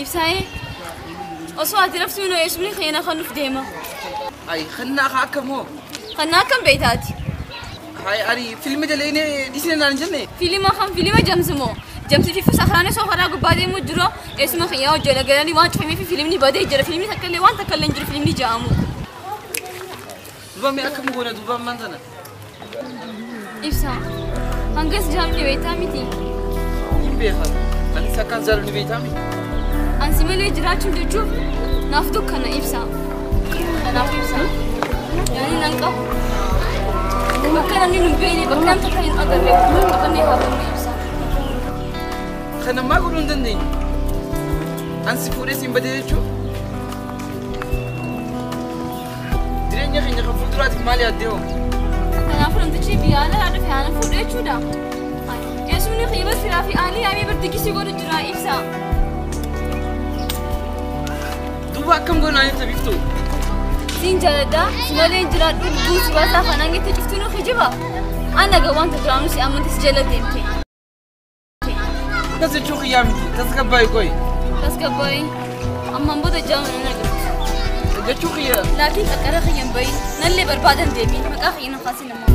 Ibsaa'ee osoo ati raftuu nu eessumni keenya kan nuuf deema. Ay, kannaa haa akkam hoo? Kannaa akkam beektaati? Hay, ani filmi daleenee dhiisne naan jenne. Filima kan filima jamsi moo? Jamsi fi sakaraan osoo karaa gubbaa deemuu jiru eessuma keenya hojjeta galanii waan cufamee fi filimni badee jira. Filimni takka illee waan takka illee hin jiru filimni ja'amu. Duuba mee akkam goona duuba ammaan tana? Ibsaa hangas jaamni beektaa miti. Hin beekan. Anis akkaan jaalladhu beektaa miti. Ansi malee jiraachuun jechuuf naaf dukkana ibsaa. Kanaaf ibsaa. Yaani nan qabu. Bakka namni nu beekne bakka namni takka hin agarre qabannee haa bannu ibsaa. Kana maa godhuu hin dandeenyu? Ansi fuudhee siin badee jechuun? Jireenya keenya kan fuulduraatiif maal yaaddee hoo? Kanaafuu namtichi biyya alaa dhufe haana fuudhee jechuudha. Eessumni kiyya firaa fi aalii yaamee bartikisii godhu jira ibsaa. Duuba akkam goona ani taphiftu? Siin jaaladha si malee hin jiraadhu lubbuun si baasaa kanaan itti cuftuu nu kijiba. Ana gaa wanta duraanuu si amante si jala deemte. Akkas jechuu kiyyaa miti. Tasgabbaa'ii qoyi. Tasgabbaa'ii ammaan booda jaama nan agartu. Jechuu kiyya. Laakiin qaqqara kiyya hin bahin nallee barbaadan deebiin maqaa kiyya nan kaasin ammaa.